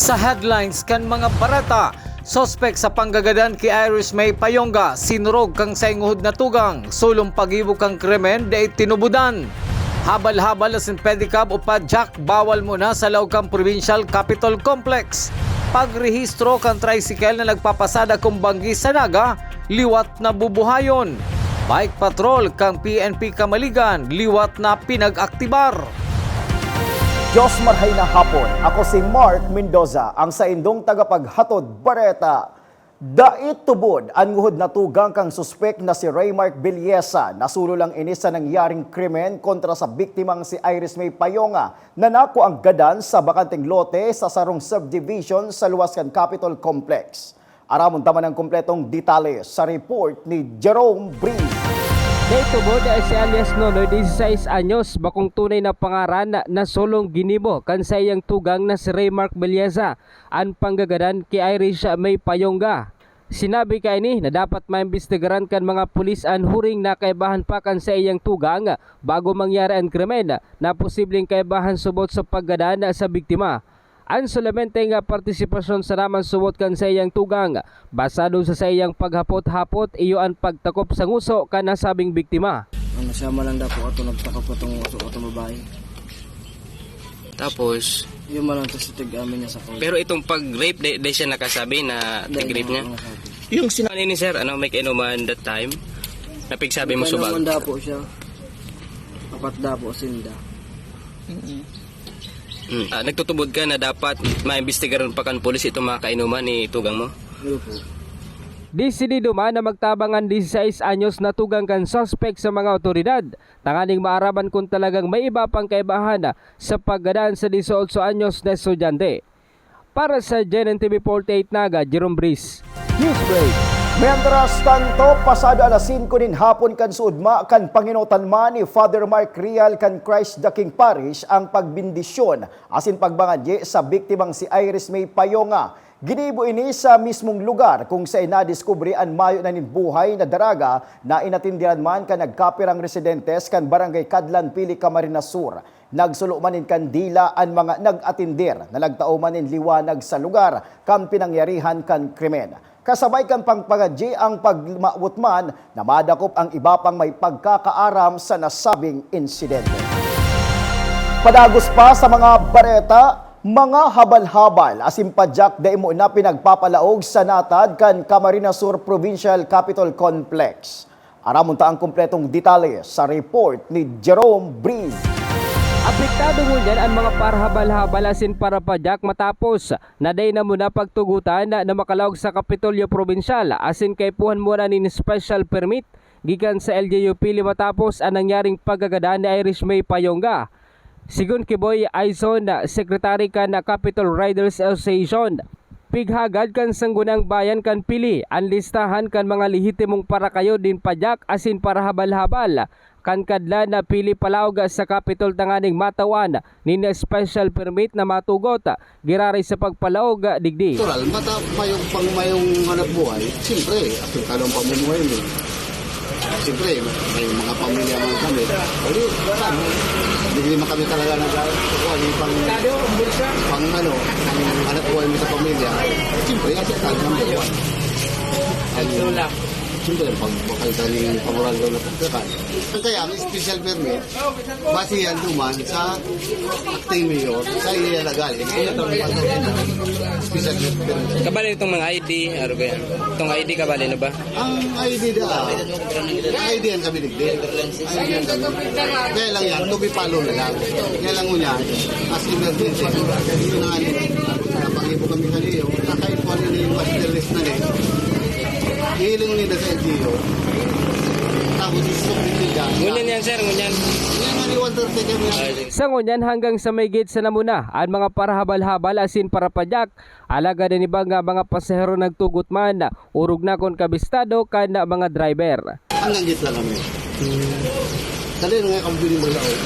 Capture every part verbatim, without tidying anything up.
Sa headlines kan mga bareta, suspek sa panggagadan ki Iris May Payonga, sinurog kan saiyang nguhod na tugang, sulong paggibo kan krimen, dai tinubodan. Habal-habal asin pedicab o padyak, bawal muna sa laog kan Provincial Capitol Complex. Pagrehistro kan tricycle na nagpapasada kun banggi sa Naga, liwat na bubuhayon. Bike patrol kan P N P Kamaligan, liwat na pinag-aktibar. Diyos marhay na hapon. Ako si Mark Mendoza, ang saindong tagapaghatod bareta. Dai tubod an nguhod na tugang kan suspek na si Raymark Belleza. Nasulo lang ini sa nangyaring krimen kontra sa biktimang si Iris May Payonga, na nakuang gadan sa bakanteng lote sa sarong subdivision sa luwas kan Capitol Complex. Aramon ta man an kompletong detalye sa report ni Jerome Breeze. Dai tubod si alias Nonoy, dieciséis anyos, bakong tunay na pangaran, na sulong ginibo kan saiyang tugang na si Raymark Belleza an panggagadan ki Iris May Payonga. Sinabi kaini na dapat maimbestigaran kan mga pulis an huring na kaibahan pa kan saiyang tugang bago mangyari an krimen na posibleng kaibahan subot sa paggadan sa biktima. An solamente nga partisipasyon sana man subot kan saiyang tugang, basado sa saiyang paghapot-hapot, iyo an pagtakop sa nguso kan nasabing biktima. Ano siya man lang daw po ato nagtakop atong uso atong babae. Tapos, Yung man lang to sa tig-amin niya sa court. Pero itong pag-rape, di, di siya nakasabi na Dahil tig-rape niya? Ano sabi? Yung sina- Ano ni sir, ano, may kainuman that time? Napigsabi mo May subag? Naman daw po siya. Apat daw po sinda. Mm. Ah, nagtutubod ka na dapat maimbestigaran pa kan pulis itong mga kainuman ni tugang mo? Opo. Desidido man na magtabang an dieciséis anyos na tugang kan suspek sa mga awtoridad, tanganing maaraman kung talagang may iba pang kaibahan sa paggadan sa dieciocho anyos na estudyante. Para sa G N N T V forty-eight Naga, Jerome Breeze. News break. Mientras tanto, pasado alas singko nin hapon kan suodma kan pangenotan man ni Father Mark Real kan Christ the King Parish ang pagbendisyon asin pagbangadyi sa biktimang si Iris May Payonga. Ginibo ini sa mismong lugar kung saen nadiskubre an mayo na nin buhay na daraga na inatenderan man kan nagkapirang residentes kan Barangay Cadlan, Pili, Camarines Sur. Nagsulo man nin kandila an mga nag-atender na nagtao man nin liwanag sa lugar kan pinangyarihan kan krimen. Kasabay kan pagpangadyi ang pagmawot man na madakop ang iba pang may pagkakaaram sa nasabing insidente. Padagos pa sa mga bareta, mga habal-habal asin padyak dai mo na pinagpapalaog sa natad kan Camarines Sur Provincial Capitol Complex. Aramon ta ang kompletong detalye sa report ni Jerome Breeze. Apektado ngunyan an mga parahabal-habal asin parapadyak matapos na dai na muna pagtugotan na, na makalaog sa Kapitolyo Probinsyal asin kaipuhan muna nin special permit gikan sa L G U P matapos an nangyaring pagkagadan ni Irish May Payonga. Sigon ki Boy Aison, Secretary kan Capitol Riders Association, pighagad kan Sangguniang Bayan kan Pili an listahan kan mga lehitimong parakayo nin padyak asin parahabal-habal kan Kadlan na Pili palaog sa Capitol tanganing matawan nin special permit na matugot giraray sa pagpalaog digdi. Natural, mata-, mayong pang-, mayong hanapbuhay, siyempre, apektado ang pamumuhay mo. Siyempre, may mga pamilya man kami. O di, paano? Hindi naman kami talaga nag-, kukuha, yung pang, pang ano, ang hanapbuhay mo sa pamilya. Siyempre, apektado number one. Ang, siyempre, pag bakal ka ni pamoral daw na pagkakan. Kaya, ang special permit, base yan duman sa acting mayor, sa iya na galing. Kaya itong special permit. Kabali itong mga I D, ano ba yan? Itong I D kabali na ba? Ang I D da, I D yan kami digdi. I D yan kami. Kaya lang yan, to be follow na lang. Kaya lang mo niya, as emergency, yun ang ano, napangibo kami sa Leo, nakaipuan na yung master list na eh. Hiling nila sa L G U. Tapos isubmit nila. Ngunyan yan, sir, ngunyan. Yan nga ni one thirty kami. Ah, sige. Sa ngunyan hanggang sa may gate sa namuna, an mga parahabal-habal asin parapadyak, alagad an iba nga mga pasahero nagtugot man, orog na kun kabistado kan mga driver. Hanggang gate lang kami. Dali na nga kami pwede maglaog.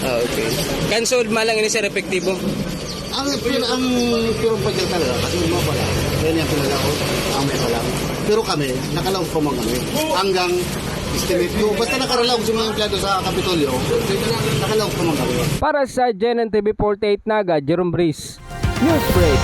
Ah, okay. Kan suod man lang ini, sir, epektibo? Ang pin-, ang pirong pa dyan talaga, kasi yung mga pala, yan yung pinalaog, ang may pala. Pero kami, nakalaog pa man kami. Hanggang estimate ko, basta nakaralaog sa mga empleyado sa Kapitolyo, nakalaog pa man kami. Para sa G N N T V forty-eight Naga, Jerome Breeze. Newsbreak.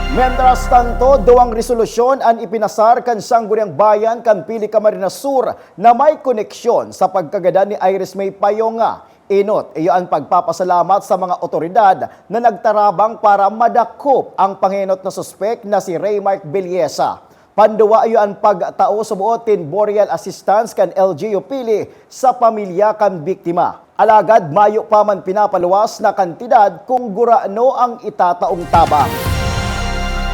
Mientras tanto, duwang resolusyon an ipinasar kan Sangguniang Bayan kan Pili Camarines Sur na may koneksyon sa pagkagadan ni Iris May Payonga. Enot, iyo an pagpapasalamat sa mga otoridad na nagtarabang para madakop ang pangenot na suspek na si Raymark Belleza. Panduwa, iyo an pagtao suboot nin burial assistance kan L G U Pili sa pamilya kan biktima. Alagad mayo pa man pinapaluwas na kantidad kung gurano ang itataong tabang.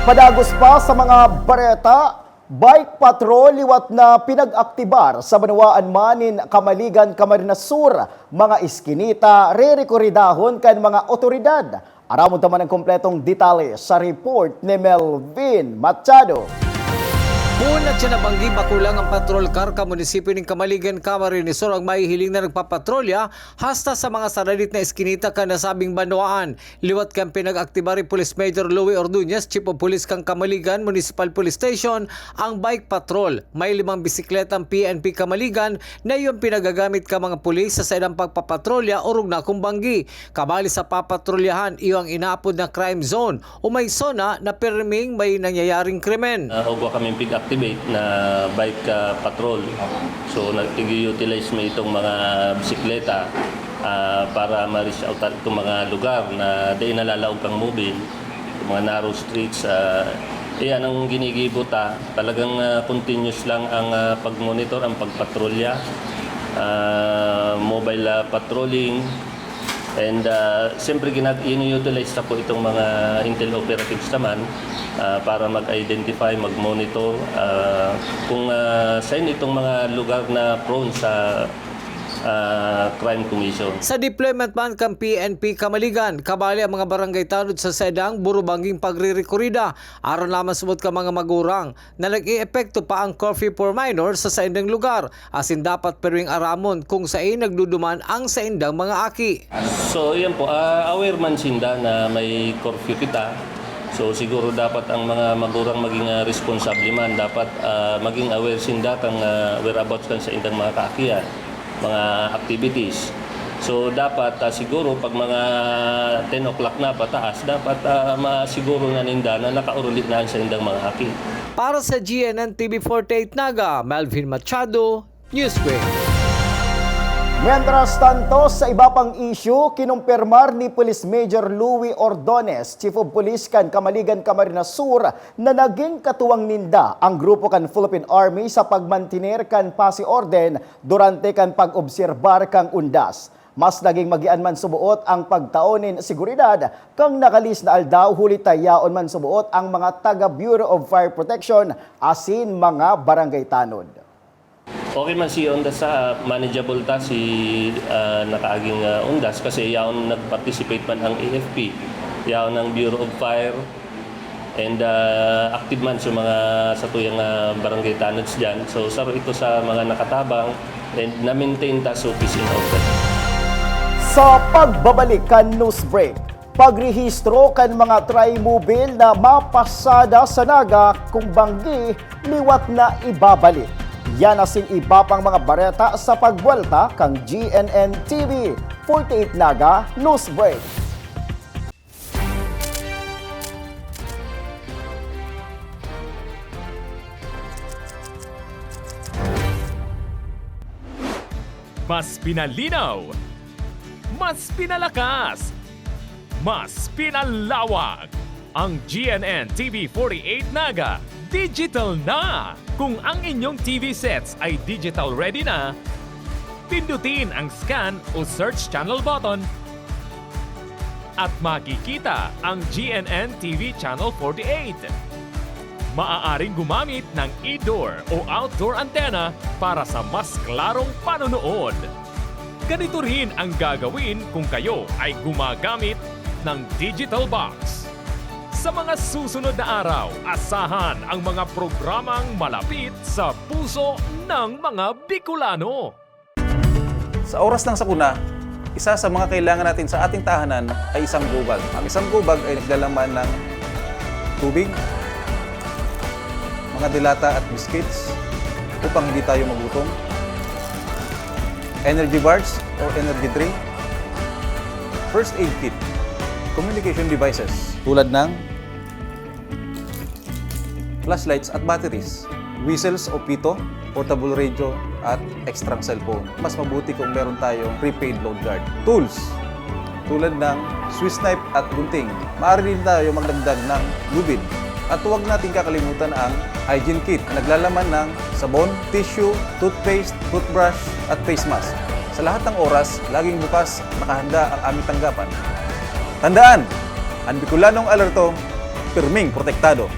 Padagos pa sa mga bareta, bike patrol liwat na pinag-aktibar sa banwaan man nin Camaligan, Camarines Sur, mga iskinita, rerekoridahon kan mga otoridad. Aramon ta man ang kompletong detalye sa report ni Melvin Machado. Poon na siya nabanggi, bako lang ang patrol car kan munisipyo nin Camaligan, Camarines Sur ang mahihiling na nagpapatrolya hasta sa mga saradit na iskinita kan nasabing banwaan. Liwat kan pinag-aktibar ni Police Major Louie Ordonez, Chief of Police kan Camaligan Municipal Police Station, ang bike patrol. May limang bisikleta ang P N P Camaligan na iyo an pinagagamit kan mga pulis sa saindang pagpapatrolya orog na kung banggi. Kabali sa papatrolyahan, iyo ang inaapod na crime zone o may zona na pirming may nangyayaring krimen. Ah, ugwa kaming pig-activate na bike, ah, patrol. So, nag-utilize mi itong mga bisikleta, ah, para ma-reach out itong mga lugar na dai nalalaog kang mobil, itong mga narrow streets. Ah, iyan ang ginigibo ta. Talagang, ah, continuous lang ang, ah, pag-monitor, ang pagpatrolya, ah, mobile, ah, patrolling, and, ah, siyempre, ginag-, ini-utilize ta po itong mga intel operatives naman, ah, para mag-identify, mag-monitor, ah, kung, ah, saan itong mga lugar na prone sa, ah, crime commission. Sa deployment man kan P N P Camaligan, kabali ang mga barangay tanod sa saindang burubangging pagrirekorida, aron lamang subot kan mga magurang na nag-eepekto pa ang curfew for minors sa saindang lugar, asin dapat pirming aramon kung saen nagduduman ang saindang mga aki. So, yan po, ah, aware man sinda na may curfew kita. So, siguro dapat ang mga magurang maging, ah, responsable man. Dapat, ah, maging aware sinda kan, ah, whereabouts kan saindang mga kaakihan, mga activities. So, dapat, ah, siguro pag mga ten o'clock na pataas, dapat, ah, masiguro na ninda na nakauruli na an saindang mga aki. Para sa G N N T V forty-eight Naga, Melvin Machado, Newsway. Mientras tanto, sa iba pang isyu, kinumpirmar ni Police Major Louie Ordonez, Chief of Police kan Camaligan, Camarines Sur, na naging katuwang ninda ang grupo kan Philippine Army sa pagmantener kan pasi orden durante kan pag-obserbar kan undas. Mas naging magian man suboot ang pagtao nin seguridad kan nakalis na aldaw, huli ta yaon man suboot ang mga taga Bureau of Fire Protection asin mga barangay tanod. Okay man si Ondas, sa manageable ta si, ah, nakaaging, ah, Ondas kasi yaon nag-participate man ang A F P, yaon ang Bureau of Fire, and, ah, active man sa mga satuyang, ah, barangay tanods diyan. So, saro ito sa mga nakatabang and na-maintain ta so peace and order. Sa pagbabalik kan news break, pagrehistro kan mga Trimobile na mapasada sa Naga kung banggi liwat na ibabalik. Yan asin iba pang mga bareta sa pagbuwelta kan G N N T V forty-eight Naga News Break. Mas pinalinaw, mas pinalakas, mas pinalawak. Ang G N N T V forty-eight Naga digital na! Kung ang inyong T V sets ay digital ready na, pindutin ang scan o search channel button at makikita ang G N N T V Channel forty-eight. Maaaring gumamit ng indoor o outdoor antenna para sa mas klarong panonood. Ganito rin ang gagawin kung kayo ay gumagamit ng digital box. Sa mga susunod na araw, asahan ang mga programang malapit sa puso ng mga Bicolano. Sa oras ng sakuna, isa sa mga kailangan natin sa ating tahanan ay isang gobag. Ang isang gobag ay naglalaman ng tubig, mga delata at biscuits upang hindi tayo magutom, energy bars or energy drink, first aid kit, communication devices tulad ng flashlights at batteries, whistles o pito, portable radio, at extrang cellphone. Mas mabuti kung meron tayong prepaid load guard. Tools, tulad ng Swiss knife at gunting. Maaari din tayo magdagdag ng lubid. At huwag nating kakalimutan ang hygiene kit na naglalaman ng sabon, tissue, toothpaste, toothbrush, at face mask. Sa lahat ng oras, laging bukas, nakahanda ang aming tanggapan. Tandaan, ang Bicolanong alerto, pirming protektado.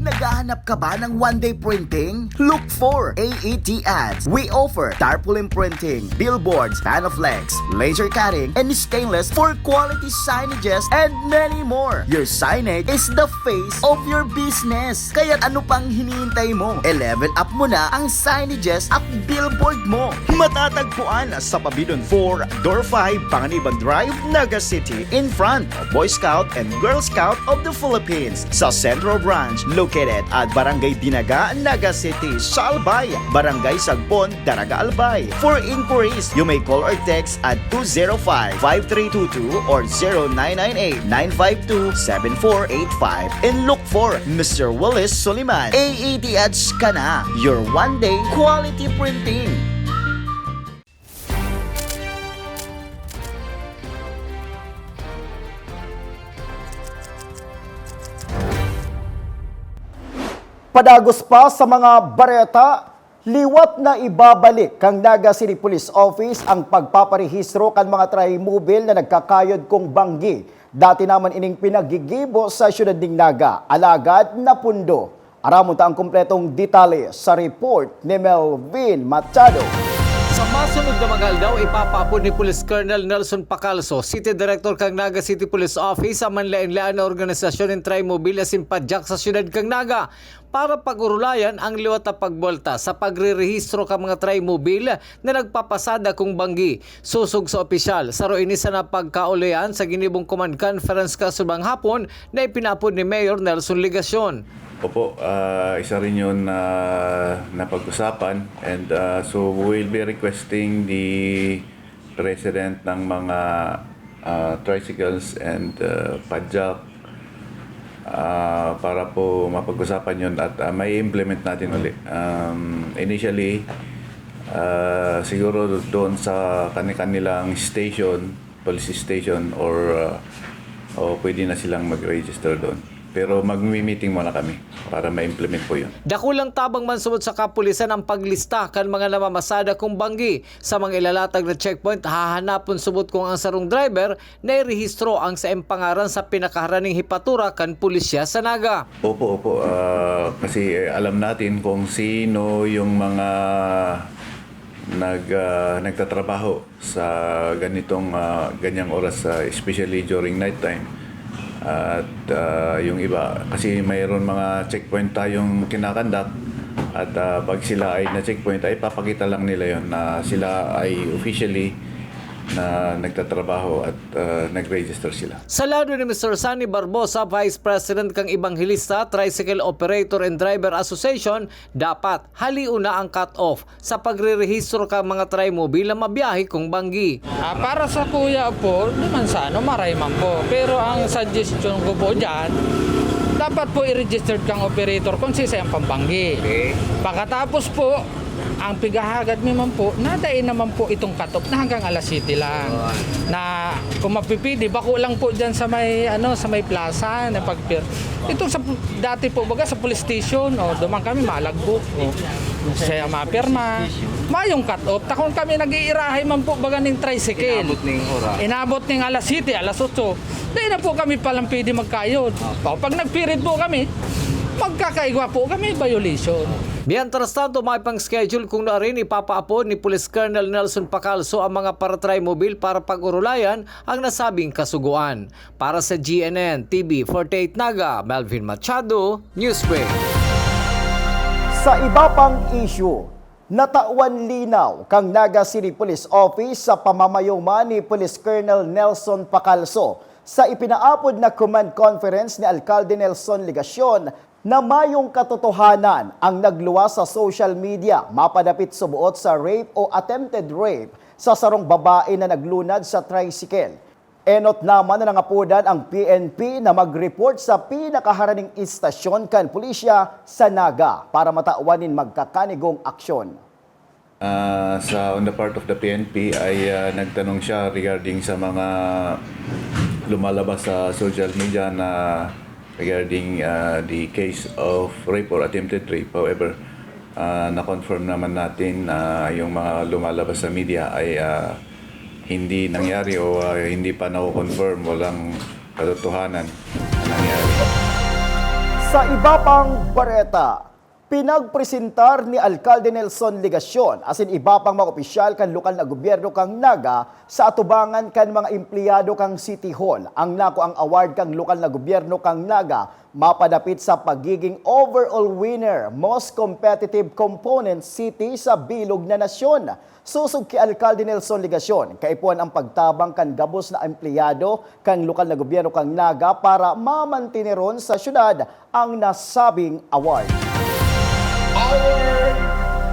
Naghahanap ka ba ng one-day printing? Look for A E T Ads. We offer tarpaulin printing, billboards, Panaflex, laser cutting, and stainless for quality signages and many more. Your signage is the face of your business. Kaya ano pang hinihintay mo? I-level up mo na ang signages at billboard mo. Matatagpuan sa Pabidon four, Door five, Panganiban Drive, Naga City, in front of Boy Scout and Girl Scout of the Philippines. Sa Central Branch, located at Barangay Dinaga, Naga City, Salbay, Barangay Sagbon, Daraga, Albay. For inquiries, you may call or text at two zero five, five three two two or zero nine nine eight, nine five two, seven four eight five and look for Mister Willis Soliman. A E T Ads ka na, your one-day quality printing. Padagos pa sa mga bareta, liwat na ibabalik kan Naga City Police Office ang pagpaparehistro kan mga trimobile na nagkakayod kung banggi. Dati naman ining pinagigibo sa siyudad ning Naga, alagad napundo. Aramon ta ang kompletong detalye sa report ni Melvin Machado. Sa masunod na mga aldaw, ipapaapod ni Police Colonel Nelson Pacalso, City Director kan Naga City Police Office, ang manlaen-laen na organisasyon nin trimobile asin padyak sa siyudad kan Naga para pag-orolayan ang liwat na pagbuwelta sa pagrerehistro kan mga trimobile na nagpapasada kung banggi. Sosog sa opisyal, saro ini sa napagkaolayan sa ginibong command conference kasubang hapon na ipinaapod ni Mayor Nelson Legacion. Opo, ah, isa rin yun na napag-usapan. And ah, so we'll be requesting the president ng mga ah, tricycles and ah, padyak ah, para po mapag-usapan yun at ah, may implement natin uli. Um, initially, ah, siguro doon sa kanilang station, police station or ah, o pwede na silang mag-register doon. Pero magmi-meeting muna kami para ma-implement po yun. Dakulang tabang man subot sa kapulisan ang paglista kan mga namamasada kung banggi. Sa mga ilalatag na checkpoint, hahanapon subot kung ang sarong driver nairehistro ang saiyang pangaran sa pinakaharaning hepatura kan pulisya sa Naga. Opo, opo. Ah, kasi eh, alam natin kung sino yung mga nag, ah, nagtatrabaho sa ganitong ah, ganyang oras, ah, especially during night time. At ah, yung iba, kasi mayroon mga checkpoint tayong kinakandak at ah, pag sila ay na-checkpoint, ay papakita lang nila yon na sila ay officially na nagtatrabaho at ah, nag-register sila. Sa lado ni Mister Sunny Barbosa, Vice President kan Evangelista Tricycle Operator and Driver Association, dapat halion na ang cut-off sa pagrerehistro kan mga trimobile na mabiyahe kung banggi. Ah, para sa kuya po, di man sa ano, maray man po. Pero ang suggestion ko po dyan, dapat po i-registered kang operator kung sisay ang pambanggi. Pagkatapos po, ang pighahagad mi man po, nadai naman po itong cut-off na hanggang alas siyete lang. Na kung mapipili, bako lang po dyan sa may, ano, sa may plaza na pagpir. Ito sa dati po, baga sa police station, o, duman kami malagbo. O, siya mapirma. Mayong cut-off. Takon kami nag-iirahay man po, baga ning tricycle. Inabot ning oras. Inabot ning alas siyete, alas otso. Di na po kami palang pwede magkayod. O, pag nagpirit po kami, magkakaigwa po kami, violation. Mientras tanto, may pang-schedule kung nuarin ipapaapod ni Police Colonel Nelson Pacalso ang mga paratrimobile para pag-orolayan ang nasabing kasugoan. Para sa G N N T V forty-eight Naga, Melvin Machado, Newsbreak. Sa iba pang isyu, natawan linaw kang Naga City Police Office sa pamamayoman ni Police Colonel Nelson Pacalso sa ipinaapod na command conference ni Alcalde Nelson Legacion na mayong katotohanan ang nagluwas sa social media mapadapit suboot sa rape o attempted rape sa sarong babae na naglunad sa tricycle. Enot naman na nangapodan ang P N P na mag-report sa pinakaharaning istasyon kan pulisya sa Naga para matawan nin magkakanigong aksyon. Ah, sa on the part of the P N P ay ah, nagtanong siya regarding sa mga lumalabas sa social media na regarding ah, the case of rape or attempted rape. However, ah, na-confirm naman natin na yung mga lumalabas sa media ay ah, hindi nangyari o ah, hindi pa nako-confirm, walang katotohanan na nangyari. Sa iba pang bareta, pinagpresentar ni Alkalde Nelson Legacion asin iba pang mga opisyal kan lokal na gobyerno kan Naga sa atubangan kan mga empleyado kan City Hall ang nakuang award kan lokal na gobyerno kan Naga mapadapit sa pagiging overall winner, most competitive component city sa bilog na nasyon. Sosog ki Alkalde Nelson Legacion, kaipuhan ang pagtabang kan gabos na empleyado kan lokal na gobyerno kan Naga para mamantineron sa syudad ang nasabing award. Our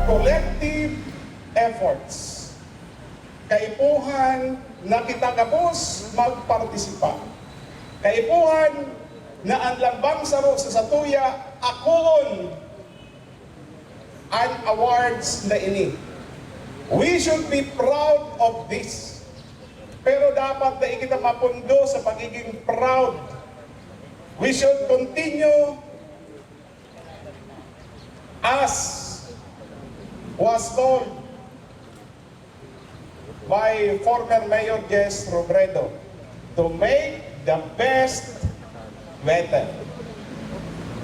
collective efforts, kaipuhan na kita gabos magpartisipa. Kaipuhan na an lambang saro sa satuya akoon an awards na ini. We should be proud of this. Pero dapat dai kita mapundo sa pagiging proud. We should continue as was told by former Mayor Jess Robredo to make the best better.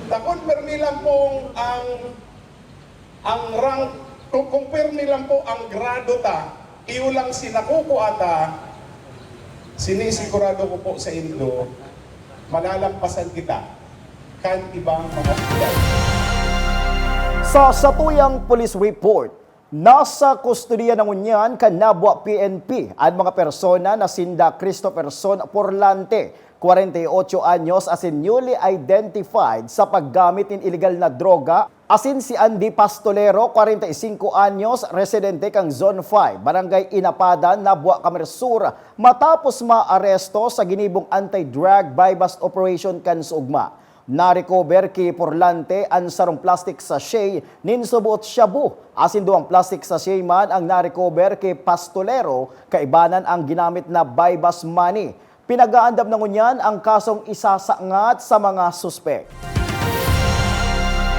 Takon permi lang pong ang ang rank, kung, kung permi lang po ang grado ta, iyo lang sinakukua ta, sinisigurado ko po sa indo, malalampasan kita kan ibang mga siyudad. Sa satuyang police report, nasa kustodiya na ngunyan kan Nabua P N P an mga persona na sinda Christopherson Porlante, kwarenta y ocho anyos, asin newly identified sa paggamit nin iligal na droga, asin si Andy Pastolero, kwarenta y singko anyos, residente kan Zone five, Barangay Inapadan, Nabua, Camarines Sur, matapos maaresto sa ginibong anti-drug buy-bust operation kan Suugma. Narecover ki Porlante an sarong plastic sachet nin suboot shabu asin duwang plastic sachet man ang narecover ki Pastolero, kaibanan ang ginamit na buy-bust money. Pinag-aandam na ngunyan ang kasong isasangat sa mga suspek.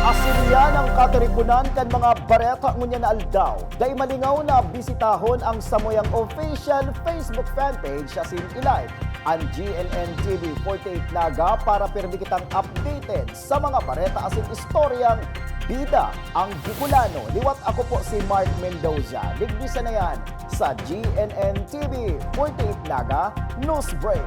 Asin yan ang katiriponan kan mga bareta ngunyan na aldaw. Dai malingaw na bisitahon ang samuyang official Facebook fanpage asin i-like an G N N T V forty-eight Naga para pirmi kitang updated sa mga bareta asin istoryang bida ang Bicolano. Liwat ako po si Mark Mendoza. Digdi sa na yan sa G N N T V forty-eight Naga News Break.